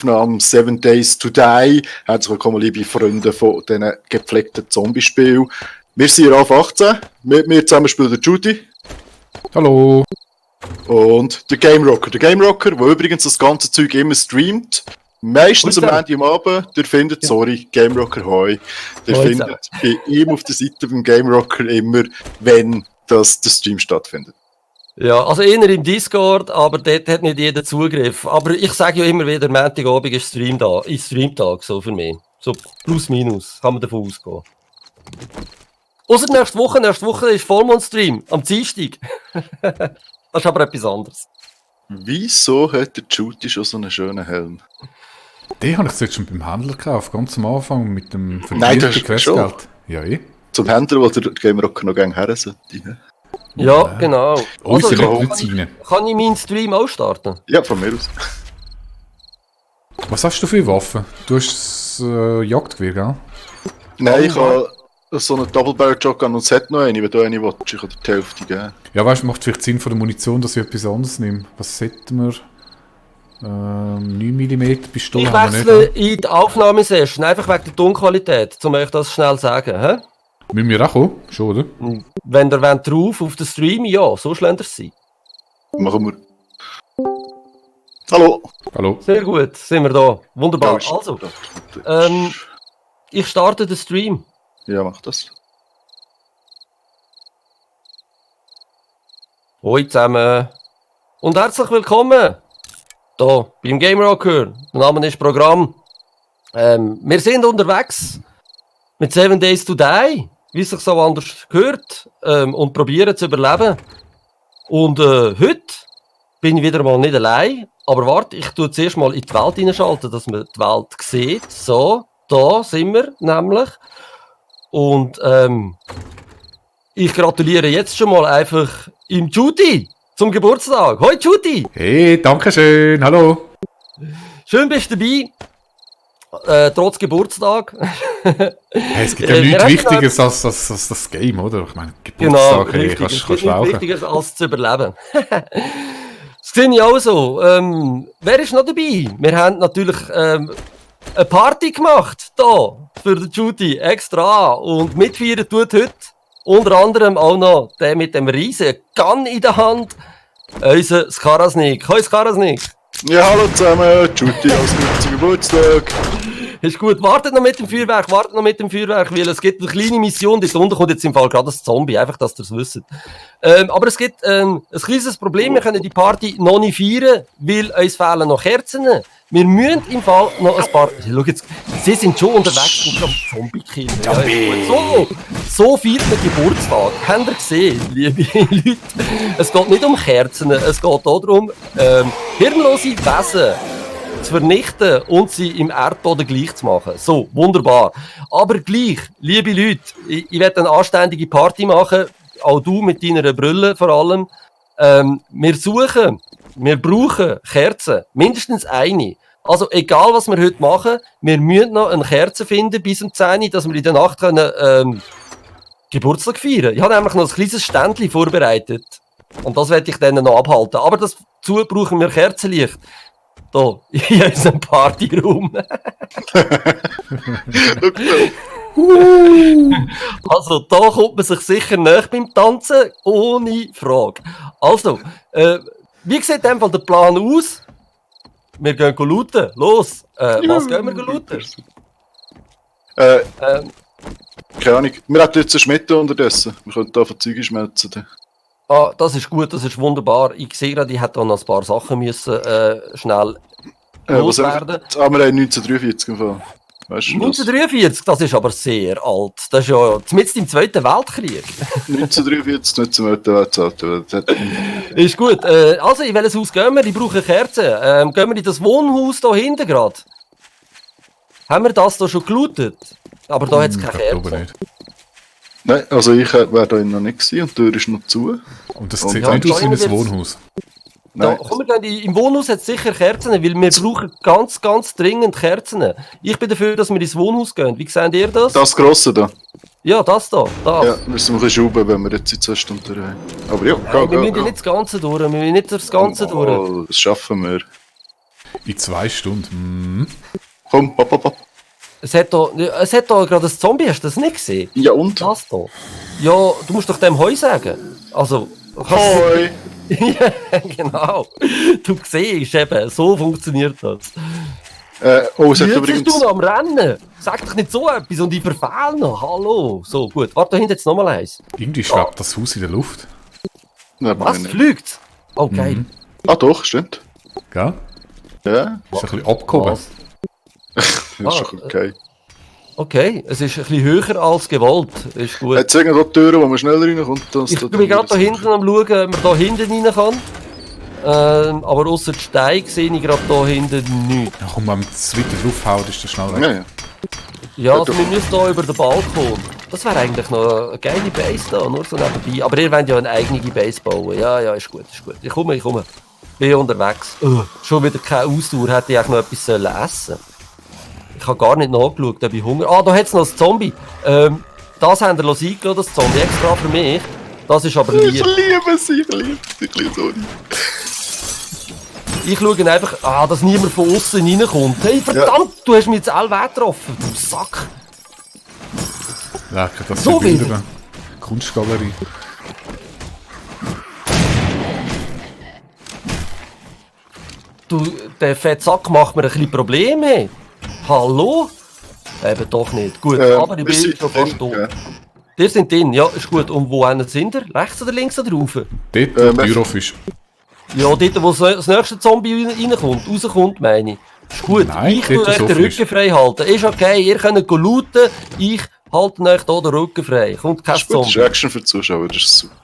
Aufnahme 7 Days to Die. Herzlich willkommen, liebe Freunde von diesen gepflegten Zombie-Spielen. Wir sind auf 18. Mit mir zusammen spielt der Judy. Hallo. Und der Game Rocker. Der Game Rocker, der übrigens das ganze Zeug immer streamt. Meistens am Ende am Abend. Ihr findet, sorry, Game Rocker Hoi. Ihr findet bei ihm auf der Seite beim Game Rocker immer, wenn der Stream stattfindet. Ja, also eher im Discord, aber dort hat nicht jeder Zugriff. Aber ich sage ja immer wieder, Montagabend ist Streamtag, so für mich. So plus minus, kann man davon ausgehen. Ausser nächste Woche ist Vollmond-Stream, am Dienstag. Das ist aber etwas anderes. Wieso hat der Judy schon so einen schönen Helm? Den habe ich jetzt schon beim Händler gekauft, ganz am Anfang mit dem verdienten Questgeld. Ja, Zum Händler, wo der Game Rocker noch gerne her sollte. Ja, genau. Also, kann ich meinen Stream auch starten? Ja, von mir aus. Was hast du für Waffen? Du hast das Jagdgewehr, gell? Nein, ich habe so einen Double-Barrel-Shotgun und es hat noch eine. Wenn du eine willst, ich kann dir die Hälfte geben. Ja, weißt du, macht vielleicht Sinn von der Munition, dass ich etwas anderes nehme. Was hätten wir? 9mm Pistole ich haben wir wechsle nicht. In die Aufnahmesession, einfach wegen der Tonqualität, um euch das schnell zu sagen. He? Müssen wir auch kommen? Schon, oder? Wenn ihr wollt drauf auf den Stream, ja, so schlägt es sein. Machen wir. Hallo. Hallo. Sehr gut, sind wir da. Wunderbar. Also, ich starte den Stream. Ja, mach das. Hoi zusammen. Und herzlich willkommen. Hier beim Game Rocker. Der Name ist Programm. Wir sind unterwegs mit 7 Days to Die, wie es sich so anders gehört, und probieren zu überleben. Und heute bin ich wieder mal nicht allein. Aber warte, ich tue zuerst mal in die Welt hineinschalten, dass man die Welt sieht. So, da sind wir nämlich. Und ich gratuliere jetzt schon mal einfach im Judy zum Geburtstag. Hoi Judy! Hey, danke schön, hallo! Schön bist du dabei, trotz Geburtstag. Hey, es gibt ja nichts Wichtigeres als das Game, oder? Ich meine, Geburtstag, genau, hey, kannst du rauchen. Nichts Wichtigeres als zu überleben. Das sehe ich auch so. Wer ist noch dabei? Wir haben natürlich eine Party gemacht, hier, für den Judy, extra. Und mitfeiern tut heute unter anderem auch noch der mit dem riesen Gun in der Hand, unser Skarasnik. Hoi Skarasnik! Ja, hallo zusammen, Judy, alles Gute zum Geburtstag. Ist gut, wartet noch mit dem Feuerwerk, weil es gibt eine kleine Mission, dort unten kommt jetzt im Fall gerade ein Zombie, einfach, dass ihr es wisst. Aber es gibt ein kleines Problem, wir können die Party noch nicht feiern, weil uns fehlen noch Kerzen. Wir müssen im Fall noch ein paar... Schau jetzt, sie sind schon unterwegs und am Zombie-Kill. Ja, so feiert man Geburtstag. Habt ihr gesehen, liebe Leute? Es geht nicht um Kerzen, es geht darum, hirnlose Wesen zu vernichten und sie im Erdboden gleich zu machen. So, wunderbar. Aber gleich, liebe Leute, ich werde eine anständige Party machen, auch du mit deiner Brille vor allem. Wir brauchen Kerzen, mindestens eine. Also egal, was wir heute machen, wir müssen noch eine Kerze finden bis um 10 Uhr, dass wir in der Nacht können, Geburtstag feiern. Ich habe nämlich noch ein kleines Ständchen vorbereitet. Und das werde ich dann noch abhalten. Aber dazu brauchen wir Kerzenlicht. Hier, in unserem Partyraum. Also, da kommt man sich sicher näher beim Tanzen, ohne Frage. Also, wie sieht in dem Fall der Plan aus? Wir gehen looten. Los! Was gehen wir looten? Keine Ahnung. Wir hätten jetzt eine Schmiede unterdessen. Wir könnten da von Zeugen schmelzen. Ah, das ist gut, das ist wunderbar. Ich sehe gerade, ich hätte da noch ein paar Sachen müssen, schnell loswerden. Wir haben 1943 im Fall. Weißt du 1943, das ist aber sehr alt. Das ist ja mitten im Zweiten Weltkrieg. 1943, nicht zum Zweiten Weltkrieg. Ist gut. Also, in welches Haus gehen wir? Ich brauche Kerzen. Gehen wir in das Wohnhaus hier hinten gerade? Haben wir das hier schon gelootet? Aber da hat es keine Kerzen. Nein, also ich wäre da noch nicht gewesen und die Tür ist noch zu. Und das sieht nicht aus wie ein Wohnhaus. Da, komm, im Wohnhaus hat es sicher Kerzen, weil wir brauchen ganz, ganz dringend Kerzen. Ich bin dafür, dass wir ins Wohnhaus gehen. Wie seht ihr das? Das Grosse da? Ja, das da. Das. Ja, müssen wir ein bisschen schrauben, wenn wir jetzt in 2 Stunden haben. Aber ja, wir müssen nicht das Ganze durch. Das schaffen wir. In 2 Stunden. Komm, hopp. Es hat da gerade ein Zombie, hast du das nicht gesehen? Ja und? Das da. Ja, du musst doch dem Heu sagen. Also, Hoi! ja, genau. Du siehst eben, so funktioniert das. Es hat Jetzt übrigens... bist du noch am Rennen. Sag doch nicht so etwas und ich verfehle noch. Hallo. So, gut. Warte, da hinten jetzt nochmal eins. Irgendwie schwebt das Haus in der Luft. Nein, Was? nicht. Fliegt? Oh, geil. Ah doch, stimmt. Gell? Ja, Ist ein bisschen abgehoben. Was? das ist schon okay. Okay, es ist ein bisschen höher als gewollt. Ist gut. Jetzt irgendwo Türen, wo man schneller reinkommt. Ich bin gerade da hinten am schauen, ob man da hinten rein kann. Aber ausser die Steine sehe ich gerade da hinten nichts. Ja, komm, wenn man das weiter draufhaut, ist das schnell weg. Ja. Ja, also wir müssen hier über den Balkon. Das wäre eigentlich noch eine geile Base da, nur so nebenbei. Aber ihr wollt ja eine eigene Base bauen. Ja, ist gut. Ich komme. Bin unterwegs. Schon wieder keine Ausdauer, hätte ich eigentlich noch etwas essen sollen. Ich habe gar nicht nachgeschaut, ob ich Hunger... Ah, da hat es noch ein Zombie. Das haben wir eingelassen, das Zombie, extra für mich. Das ist aber Ich lieb. liebe sie, sorry. Ich schaue einfach, dass niemand von außen reinkommt. Hey, verdammt, du hast mich jetzt allweg getroffen, du Sack. Lecker, das So sind Bilder. wieder. Kunstgalerie. Du, der Fettsack macht mir ein bisschen Probleme. Hallo? Eben doch nicht. Gut, aber ich wir bin sind schon fast drin, tot. ja. Ihr seid drin, ja, ist gut. Und wo sind ihr? Rechts oder links oder rauf? Dort der Bürofisch. Ja, dort, wo das nächste Zombie rauskommt, meine ich. Ist gut. Nein, ich tue dort euch so den frisch. Rücken frei halten. Ist okay, ihr könnt looten, ich halte euch hier den Rücken frei. Kommt kein Das ist gut, das ist Zombie. Action für die Zuschauer, das ist super.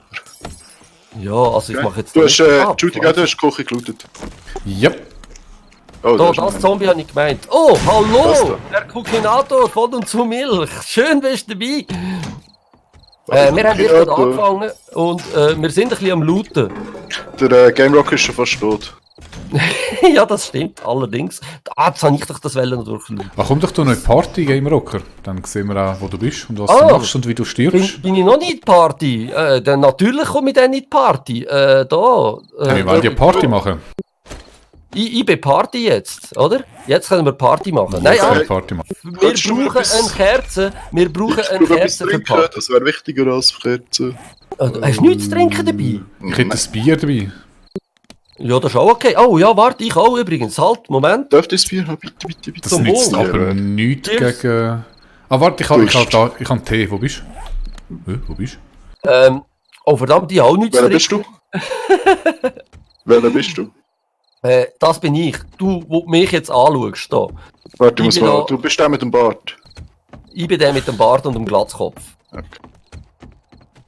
Ja, also ich mache jetzt... Du hast, nicht- Entschuldigung, du hast die Küche gelootet. Ja. Oh, Da, ist das Zombie habe ich gemeint. Oh, Was hallo! da? Der Kukinator von und zu Milch. Schön bist du dabei. Was Wir haben ist erst da? angefangen und wir sind ein bisschen am Looten. Der Game Rock ist schon fast tot. Ja, das stimmt, allerdings. Jetzt habe ich doch das Wellen durchschauen. Komm doch du noch in die Party, Game Rocker. Dann sehen wir auch, wo du bist und was Ah. du machst und wie du stirbst. Bin ich noch nicht in die Party? Dann natürlich komme ich dann in die Party. Wir wollen ja Party machen. Ich bin Party jetzt, oder? Jetzt können wir Party machen. Nein, Ja, aber Party machen. wir Kannst du brauchen etwas- eine Kerze. Wir brauchen Ich eine brauche etwas Kerze für trinken, Party. das wäre wichtiger als Kerzen. Du hast nichts zu trinken dabei? Ich hätte ein Bier dabei. Ja, das ist auch okay. Oh ja, warte, ich auch übrigens. Halt, Moment. Dürft ihr das Bier haben? Bitte. Das Zum nützt Wohl. aber nichts Cheers. gegen... Ah, warte, ich habe einen Tee. Wo bist du? Wo bist du? Oh verdammt, ich habe auch nichts zu Wer trinken. bist du? Wer bist du? Das bin ich. Du, wo du mich jetzt anschaust. Da. Warte, Ich muss bin mal. da- Du bist der mit dem Bart. Ich bin der mit dem Bart und dem Glatzkopf.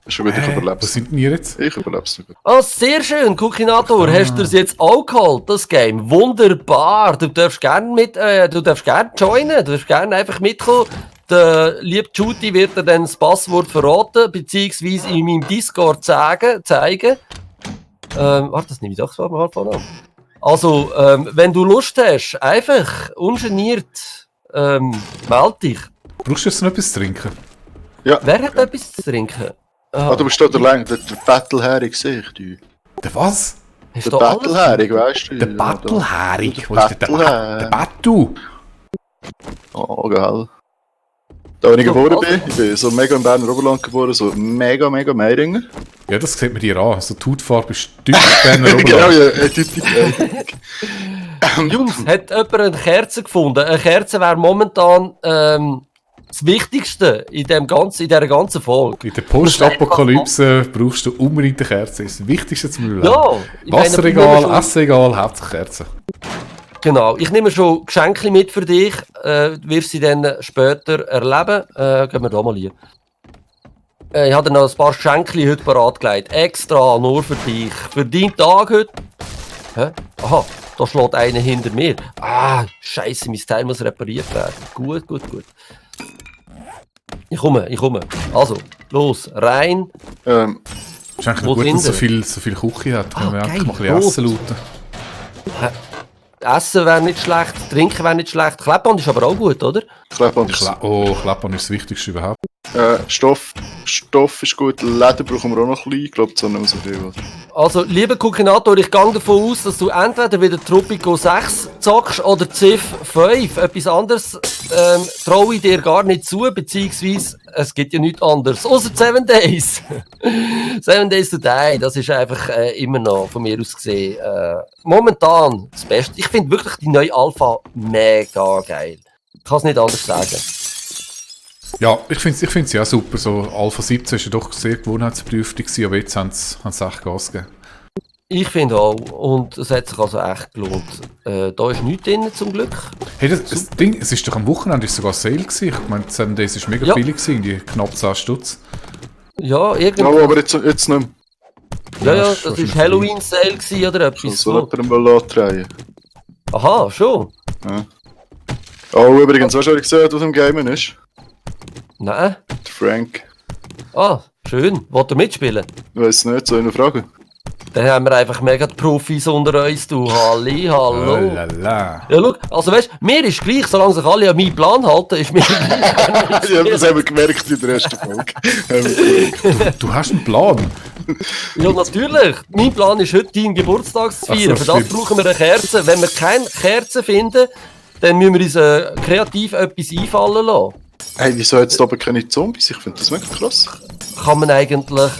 Schon wieder, ich Was überleb's. sind denn ihr jetzt? Ich überleb's nicht. Ah, sehr schön, Kukinator. Hast du das jetzt auch geholt, das Game? Wunderbar. Du darfst gerne joinen. Du darfst gerne einfach mitkommen. Der liebe Judy wird dir dann das Passwort verraten, beziehungsweise in meinem Discord zeigen. Warte, das nehme ich doch mal von an. Also, wenn du Lust hast, einfach ungeniert meld dich. Brauchst du jetzt noch etwas zu trinken? Wer hat etwas zu trinken? Ah, du bist da der Battleherig, sehe ich dich. Der was? Hast Der du alles? Battleherig, weißt du? Der Ja, Battleherig. Wo Der ist denn der Battle. Battu? da. Oh, geil. Da, wo ich So, geboren also- bin, ich bin so mega im Berner Oberland geboren, so mega Meiringen. Ja, das sieht man dir an. So die Hautfarbe ist typisch Berner Genau, Oberland. ja, typisch. Jungs, hat jemand eine Kerze gefunden? Eine Kerze wäre momentan das Wichtigste in dieser ganzen Folge. In der Postapokalypse brauchst du unbedingt eine Kerze. Das ist das Wichtigste zum Leben. Ja, ich meine, Wasseregal, schon- Essegal, Hauptsache Kerze. Genau, ich nehme schon Geschenke mit für dich. Du wirst sie dann später erleben. Gehen wir da mal hier. Ich habe dir noch ein paar Geschenke heute parat gelegt. Extra, nur für dich. Für deinen Tag heute. Hä? Aha, da schlägt einer hinter mir. Ah, Scheiße, mein Teil muss repariert werden. Gut. Ich komme. Also, los, rein. Ist eigentlich Wo noch gut, sind dass wir? so viel Küche hat. Können wir geil, einfach mal ein bisschen rot. Essen lauten. Essen wäre nicht schlecht, trinken wäre nicht schlecht. Klebband ist aber auch gut, oder? Klebband ist Kleppern ist das Wichtigste überhaupt. Stoff ist gut, Leder brauchen wir auch noch ein bisschen, ich glaube, so nicht mehr so viel. Oder? Also, lieber Kukinator, ich gehe davon aus, dass du entweder wieder Tropico 6 zockst oder Civ 5. Etwas anderes traue ich dir gar nicht zu, beziehungsweise es gibt ja nichts anderes. Außer 7 Days. 7 Days to Die, das ist einfach immer noch von mir aus gesehen momentan das Beste. Ich finde wirklich die neue Alpha mega geil. Ich kann es nicht anders sagen. Ja, ich finde es ja super. So Alpha 17 war ja doch sehr gewohnheitsbedürftig gewesen, aber jetzt haben sie echt Gas gegeben. Ich finde auch. Und es hat sich also echt gelohnt. Da ist nichts drin, zum Glück. Hey, das Ding, es ist doch am Wochenende sogar Sale gewesen. Ich meine, 7 Days war mega billig gewesen, die knapp 10 Stutz. Ja, irgendwie. Ja, aber jetzt nicht mehr. Ja, das war Halloween-Sale gewesen oder etwas. So jemanden mal andrehen. Aha, schon? Ja. Oh, übrigens, weißt du, was ich gesehen habe, was im Game ist? Nein. Der Frank. Ah, schön. Wollt ihr mitspielen? Ich weiss nicht, soll ich noch fragen? Dann haben wir einfach mega die Profis unter uns, du. Halli, hallo. Lala. Ja, schau, also weißt du, mir ist gleich, solange sich alle an meinen Plan halten, ist mir gleich. Ja, das haben wir gemerkt in der ersten Folge. Du hast einen Plan. Ja, natürlich. Mein Plan ist heute, deinen Geburtstag zu feiern. Ach so, Für das stimmt. brauchen wir eine Kerze. Wenn wir keine Kerze finden, dann müssen wir uns kreativ etwas einfallen lassen. Hey, wieso hat es da aber keine Zombies? Ich finde das mega krass. Kann man eigentlich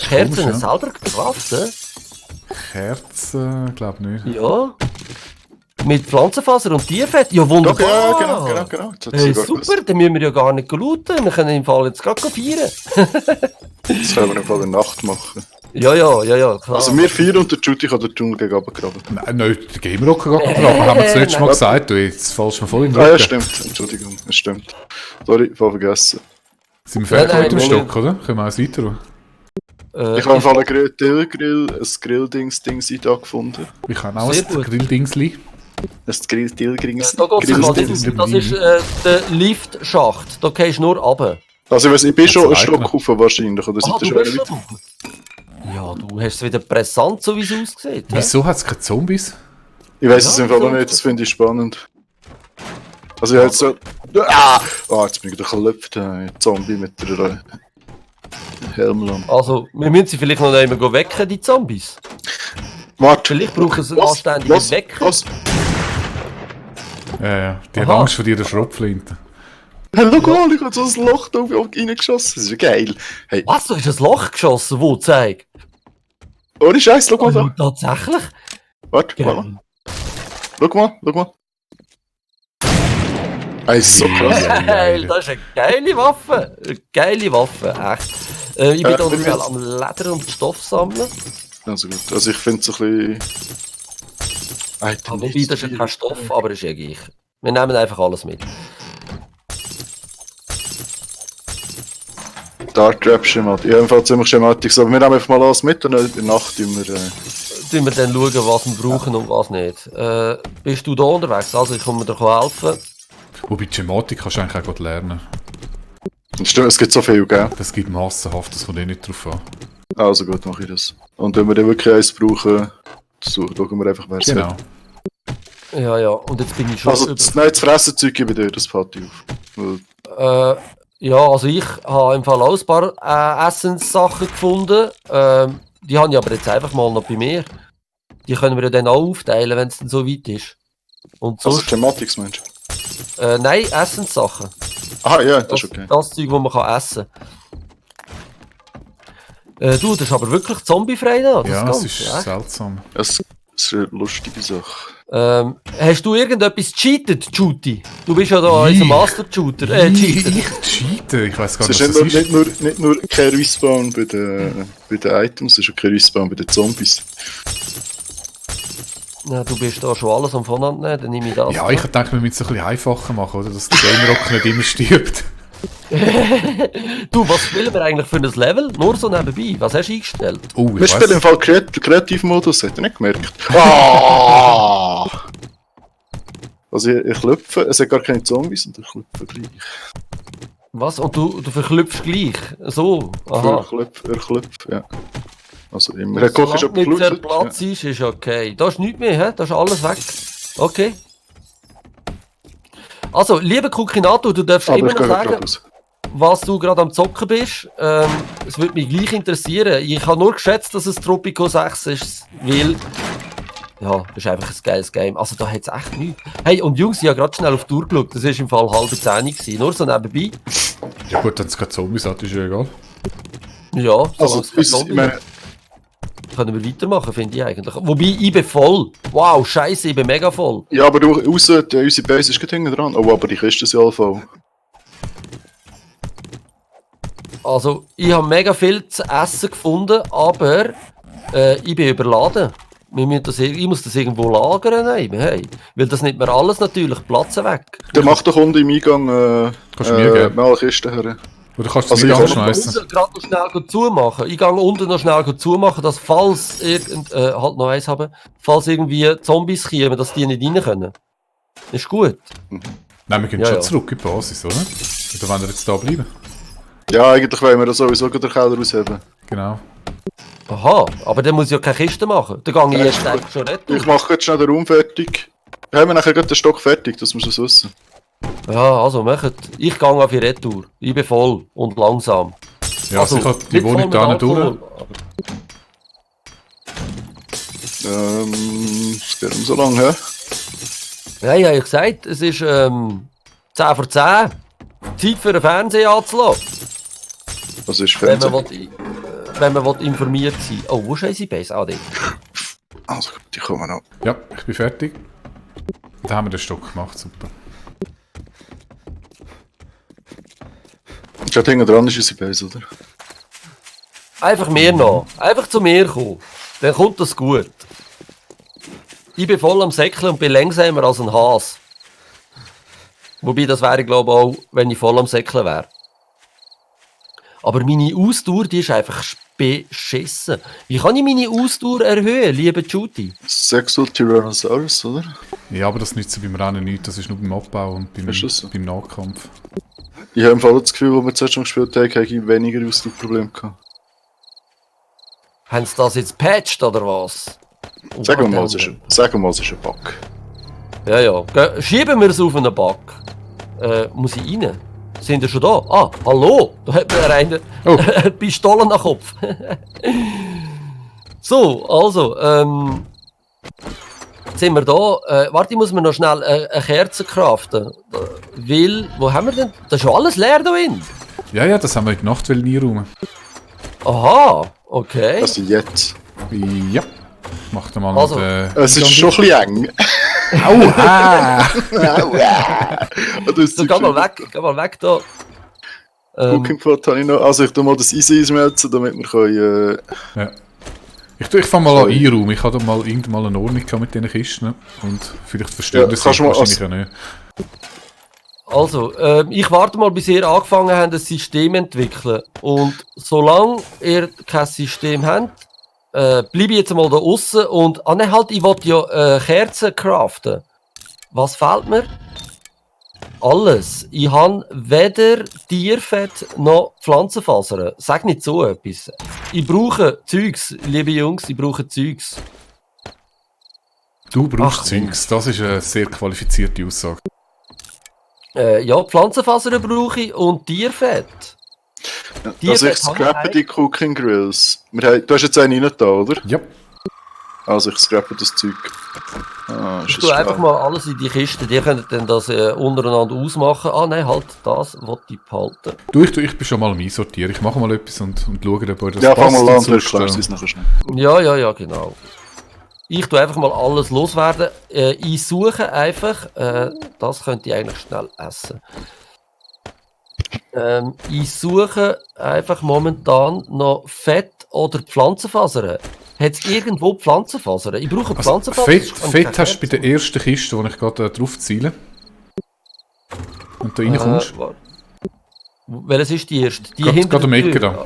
Kerzen Komisch, ja. selber craften? Kerzen, glaube nicht. Ja. Mit Pflanzenfaser und Tierfett? Ja, wunderbar. Doch, ja, genau. Jetzt hat's Hey, sogar super, dann müssen wir ja gar nicht looten. Wir können im Fall jetzt gerade feiern. Das können wir im Fall in der Nacht machen. Ja, klar. Also wir 4 und der Judy kann den Dschungel gegen runtergraben. Nein, der Game Rocker geht gerade drauf. Haben wir das letzte Mal gesagt, du, jetzt fallst du mir voll in den Ah ja, Rücken. stimmt. Entschuldigung, es stimmt. Sorry, ich habe vergessen. Sind wir fertig Nein, mit dem nein, Stock, oder? Können wir eins weiter? Ich habe im Fall ein Grill-Dings da gefunden. Ich habe auch Sehr ein gut. Grilldingsli. Ein Grill-Dings. Da geht's mal nicht auf. Das ist der Liftschacht. Da gehst du nur runter. Also ich weiss, ich bin schon einen Hat's Stock rauf wahrscheinlich, oder Ah, seid ihr du schon bist weit? schon drauf. Ja, du hast es wieder präsent, so wie es aussieht. hä? Wieso hat es keine Zombies? Ich weiss Ja, es im Fall so. noch nicht, das finde ich spannend. Also ich habe jetzt so... Ah! Oh, jetzt bin ich geklopft, Zombie mit der Helmlampe. Also, wir müssen sie vielleicht noch einmal wecken, die Zombies. Warte! Vielleicht brauchen sie einen Was? anständigen Was? Wecker. Was? Ja, die haben Aha. Angst vor dir, der Schrotflinte. Hey, schau mal, ich habe so ein Loch da reingeschossen, das ist ja geil. Hey, Was? Du hast ein Loch geschossen, wo zeig? ohne Scheiß, schau mal da. Tatsächlich? Warte, Geil. schau mal. Hey, ist so krass. Geil, das ist eine geile Waffe. Eine geile Waffe, echt. Ich bin Ja, da ich bin schnell jetzt- am Leder und Stoff sammeln. Also gut, also ich finde es ein bisschen... Wobei, das ist ja kein Stoff, aber ist ja gleich. Wir nehmen einfach alles mit. Dark Trap Schematik. Ja, im Fall ziemlich schematisch. Aber wir nehmen einfach mal alles mit und in der Nacht tun wir... Tun wir dann schauen, was wir brauchen und was nicht. Bist du da unterwegs? Also, ich komme dir helfen. Wobei die Schematik kannst du eigentlich auch gut lernen. Es gibt so viel, gell? Das gibt massenhaft, das kommt eh nicht drauf an. Also gut, mache ich das. Und wenn wir dann wirklich eins brauchen, schauen wir einfach, wer es Genau. hat. Ja, und jetzt bin ich schon Also das Fressenzeug gebe ich dir, das fällt dir auf. Weil, ja, also ich habe im Fall auch ein paar Essenssachen gefunden. Die habe ich aber jetzt einfach mal noch bei mir. Die können wir ja dann auch aufteilen, wenn es dann so weit ist. Und also sonst, Thematics, Mensch. nein, Essenssachen. Aha, ja, das ist okay. Das Zeug, das man kann essen kann. Du, das ist aber wirklich zombiefrei da, das Ja, es Ganze, ist ja? seltsam. Das ist eine lustige Sache. Hast du irgendetwas cheated, Judy? Du bist ja da Ich? unser Master-Shooter. Cheater. Ich cheate, ich weiß gar Es nicht, ist was das ist. nicht nur kein Respawn bei den Items, es ist auch kein Respawn bei den Zombies. Ja, du bist da schon alles am Voneinander nehmen, dann nehme ich das. Ja, ich dachte, wir müssen es ein bisschen einfacher machen, oder? Dass der Game Rock nicht immer stirbt. Du, was spielen wir eigentlich für ein Level? Nur so nebenbei. Was hast du eingestellt? Oh, ich Wir spielen im weiss. Fall Kreativmodus, hat ihr nicht gemerkt? Ah! Also ich klopfe, es hat gar keine Zombies und ich klopfe gleich. Was? Und du verklüpfst gleich? So? Aha. Er klopft, ja. Also immer. Der Koch ist Solange nicht der abgeblutet. Platz ist okay. Da ist nichts mehr, hä? Da ist alles weg. Okay. Also, lieber Kukinator, du darfst Aber immer ich noch gehe sagen, gerade raus. was du gerade am Zocken bist. Es würde mich gleich interessieren. Ich habe nur geschätzt, dass es Tropico 6 ist, weil... Ja, das ist einfach ein geiles Game. Also da hat es echt nichts. Hey, und Jungs, ich habe gerade schnell auf die Uhr geschaut. Das war im Fall 9:30. Nur so nebenbei. Ja gut, wenn es keine Zombies hat, ist ja egal. Ja, Also, solange es ich meine, können wir weitermachen, finde ich eigentlich. Wobei, ich bin voll. Wow, scheiße, ich bin mega voll. ja, aber du, unsere Base ist gerade hinten dran. Oh, aber die Kiste ist ja alle voll. Also, ich habe mega viel zu essen gefunden, aber ich bin überladen. Ich muss das irgendwo lagern, hey. Weil das nimmt mir alles natürlich Platz weg. Der macht doch unten im Eingang Kannst du mir geben? mal eine Kiste her. Oder kannst du Also es mir ich kann- anschmeißen? Ich gerade noch schnell zumachen. Ich gehe unten noch schnell zumachen, dass falls halt noch eins haben, falls irgendwie Zombies kommen, dass die nicht rein können. Ist gut. Nein, wir gehen Ja, schon ja. zurück in die Basis, oder? Oder wollen wir jetzt da bleiben? Ja, eigentlich wollen wir das sowieso den Keller ausheben. Genau. Aha, aber dann muss ich ja keine Kiste machen. Dann gehe ich Ja, jetzt ist einfach schon retour. Ich mache jetzt schnell den Raum fertig. Haben wir nachher gerade den Stock fertig, das musst du wissen. Ja, also macht. Ich gehe auf die Retour. Ich bin voll und langsam. Ja, also ich habe die nicht voll Wohnung mit da nicht durch. Alkohol, aber- Es geht um so lange, hä? Ja, ich habe ja gesagt, es ist 10 vor 10. Zeit für den Fernseher anzulassen. Was ist Wenn Fernsehen? man, wenn man will informiert sein will. Oh, wo ist unsere Base? Ah, dort. Also, die kommen noch. Ja, ich bin fertig. Da haben wir den Stock gemacht, super. Gerade hinten dran ist unsere Base, oder? Einfach mehr noch. Einfach zu mir kommen. Dann kommt das gut. Ich bin voll am Säckeln und bin langsamer als ein Hase. Wobei, das wäre, glaube ich, auch, wenn ich voll am Säckeln wäre. Aber meine Ausdauer, die ist einfach beschissen. Wie kann ich meine Ausdauer erhöhen, liebe Judy? Sexual Tyrannosaurus, oder? Ja, aber das nützt beim Rennen nichts, das ist nur beim Abbau und Ist das so? beim Nahkampf. Ich habe im Fall das Gefühl, als wir zuerst schon gespielt haben, habe ich weniger Ausdauerprobleme gehabt. Haben sie das jetzt patched oder was? Sagen wir mal, es ist ein Bug. Ja, ja. Schieben wir es auf einen Bug. Muss ich rein? Sind wir schon da? Ah, hallo! Da hat mir einer Oh. eine Pistole nach Kopf. So, also, jetzt sind wir da. Warte, ich muss mir noch schnell eine Kerze craften. Weil, wo haben wir denn? Das ist schon alles leer da drin. Ja, ja, das haben wir in der Nacht einräumen. Aha, okay. Also jetzt. Ja. Ich mach da mal Also, Es ist schon ein bisschen eng. Aua! So, geh mal weg da. Cooking Pot habe ich noch. Also ich tue mal das Eisen einschmelzen, damit wir können... Ja. Ich fange mal an einräumen. Ich hatte mal irgendwann eine Ordnung gehabt mit diesen Kisten. Und vielleicht verstehen Ja, das kannst du mal wahrscheinlich auch nicht. Also, ich warte mal, bis ihr angefangen habt, ein System zu entwickeln. Und solange ihr kein System habt, bleibe ich jetzt mal da außen und halt, ich will ja Kerzen craften. Was fehlt mir? Alles. Ich habe weder Tierfett noch Pflanzenfasern. Sag nicht so etwas. Ich brauche Zeugs, liebe Jungs, ich brauche Zeugs. Du brauchst Ach, Zeugs. Das ist eine sehr qualifizierte Aussage. Ja, Pflanzenfasern brauche ich und Tierfett. Also ich scrappe die Cooking Grills. Du hast jetzt einen rein da, oder? Ja. Also ich scrappe das Zeug. Ich tue einfach mal alles in die Kiste. Die können dann das untereinander ausmachen. Ah nein, halt, das will ich behalten. Ich bin schon mal am Einsortieren. Ich mache mal etwas und schaue, ob euch das Ja, fang mal an, und du sonst, erklärst es nachher schnell. Ja, genau. Ich tue einfach mal alles loswerden. Ich suche einfach, das könnte ich eigentlich schnell essen. Ich suche einfach momentan noch Fett oder Pflanzenfasern. Hat es irgendwo Pflanzenfasern? Ich brauche Also, Pflanzenfasern. Fett hast du bei der ersten Kiste, wo ich gerade drauf ziele. Und da reinkommst. Welches ist die erste? Die Gerade hinter am der Ecke Tür. da.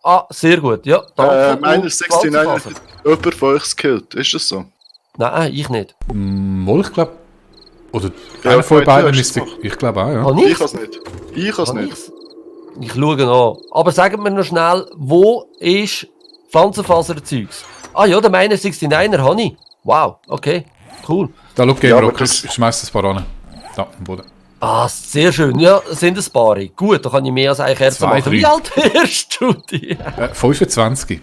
Ah, sehr gut, ja. Danke. Meiner Und 69 hat Pflanzenfasern. jemand von euch gekillt. Ist das so? Nein, ich nicht. Moll, ich glaube. Oder Ja, einer von du beiden hast es müsste. gemacht. Ich glaube auch, ja. Habe Ich ich? kann es nicht. Ich kann es Habe nicht. ich's? Ich schaue noch. Aber sagt mir noch schnell, wo ist Pflanzenfaserzeugs? Ah ja, der meine 69er habe ich. Wow, okay, cool. Da schau, Game Ja, aber Rock, das- ich schmeiß das paar an. Da, am Boden. Ah, sehr schön. Ja, sind ein paar. Gut, da kann ich mehr als eine Kerze 2, machen. 3. Wie alt wirst du die? 25.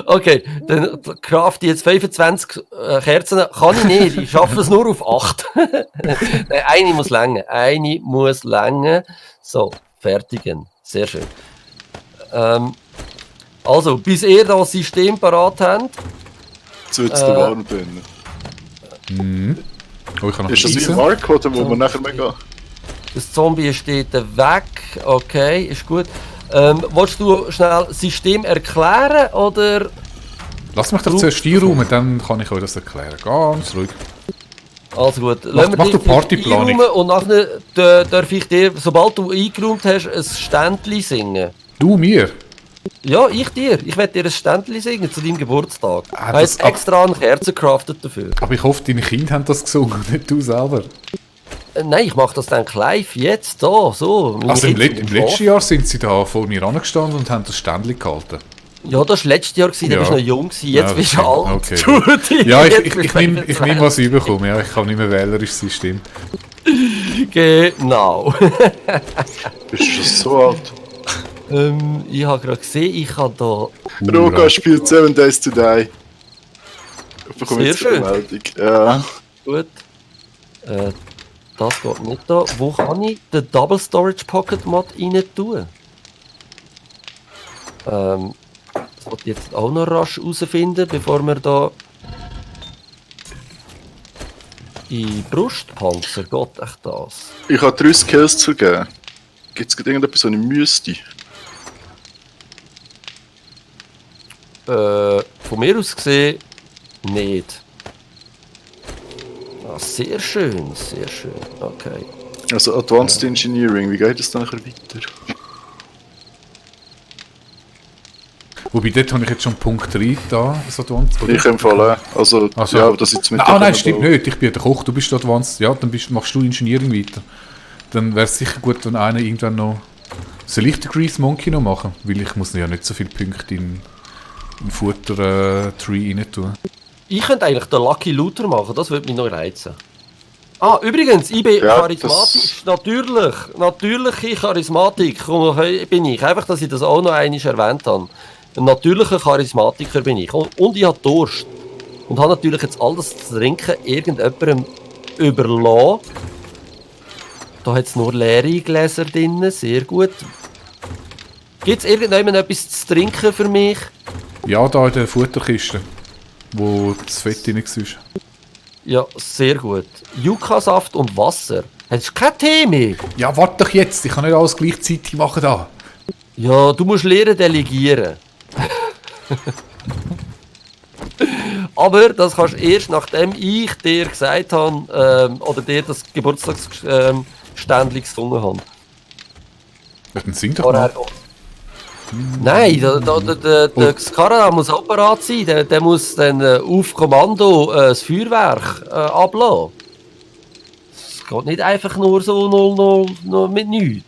Okay, dann craft ich jetzt 25 Kerzen. Kann ich nicht, ich schaffe es nur auf 8. Nein, eine muss länger. Eine muss länger. So, fertigen. Sehr schön. Also, bis ihr das System parat habt. Jetzt wird es der warm drinnen. Oh, ich kann noch Ist das wie ein schiessen. Barcode, wo wir nachher mehr gehen? Das Zombie steht weg. Okay, ist gut. Willst du schnell das System erklären oder? Lass mich doch zuerst einräumen, dann kann ich euch das erklären. Ganz ruhig. Also gut, Mach du Partyplanung. einräumen und nachher darf ich dir, sobald du eingeräumt hast, ein Ständchen singen. Du mir? Ja, ich dir. Ich werde dir ein Ständchen singen zu deinem Geburtstag. Ah, Ich habe jetzt das- extra eine Kerze craftet dafür. Aber ich hoffe, deine Kinder haben das gesungen, nicht du selber. Nein, ich mache das dann live, jetzt, da, so. Meine Also im Kinder sind letzten Jahr sind sie da vor mir angestanden und haben das Ständchen gehalten. Ja, das war letztes Jahr, da Ja. bist du noch jung, gewesen. Jetzt Ja, bist du okay, alt. okay, Du, Ja, jetzt ich bist du nehme, 25. was ich bekomme. Ja, ich kann nicht mehr wählerisch sein, stimmt. Genau. Bist du schon so alt? Ich habe gerade gesehen, ich habe da... Roga spielt 7 Days to Die. Ich bekomme Sehr jetzt eine schön. Meldung. Ja. Gut. Das geht nicht da. Wo kann ich den Double Storage Pocket Mod rein tun? Das wollte ich jetzt auch noch rasch herausfinden, bevor wir da in Brustpanzer geht echt das. Ich habe 3 Skills zu vergeben. Gibt es irgendetwas, was ich müsste? Von mir aus gesehen nicht. Ah, sehr schön, sehr schön. Okay. Also Advanced Engineering, wie geht es dann nachher weiter? Wobei, dort habe ich jetzt schon Punkt 3 da, das Advanced. oder? Ich empfehle, also, Also- ja, das jetzt mit Nein, stimmt nicht. Ich bin der Koch, du bist Advanced. Ja, dann machst du Engineering weiter. Dann wäre es sicher gut, wenn einer irgendwann noch... Soll ich den Grease Monkey noch machen? Weil ich muss ja nicht so viele Punkte in Futter-Tree rein tun. Ich könnte eigentlich den Lucky Looter machen, das würde mich noch reizen. Ah, übrigens, ich bin Ja, charismatisch. Natürlich. Natürliche Charismatik bin ich. Einfach, dass ich das auch noch einmal erwähnt habe. Ein natürlicher Charismatiker bin ich. Und ich habe Durst. Und habe natürlich jetzt all das zu trinken irgendjemandem überlassen. Da hat es nur leere Gläser drin. Sehr gut. Gibt es irgendjemand etwas zu trinken für mich? Ja, da in der Futterkiste, wo das Fett drin war. Ja, sehr gut. Yucca-Saft und Wasser. Hast du kein Tee mehr? Ja, warte doch jetzt, ich kann nicht alles gleichzeitig machen da. Ja, du musst lernen delegieren. Aber das kannst du erst, nachdem ich dir gesagt habe, oder dir das Geburtstagsständchen gesungen habe. Ja, dann sing doch mal. Nein, der Skara muss auch parat sein. Der muss dann auf Kommando das Feuerwerk ablassen. Es geht nicht einfach nur so 0-0 mit nichts.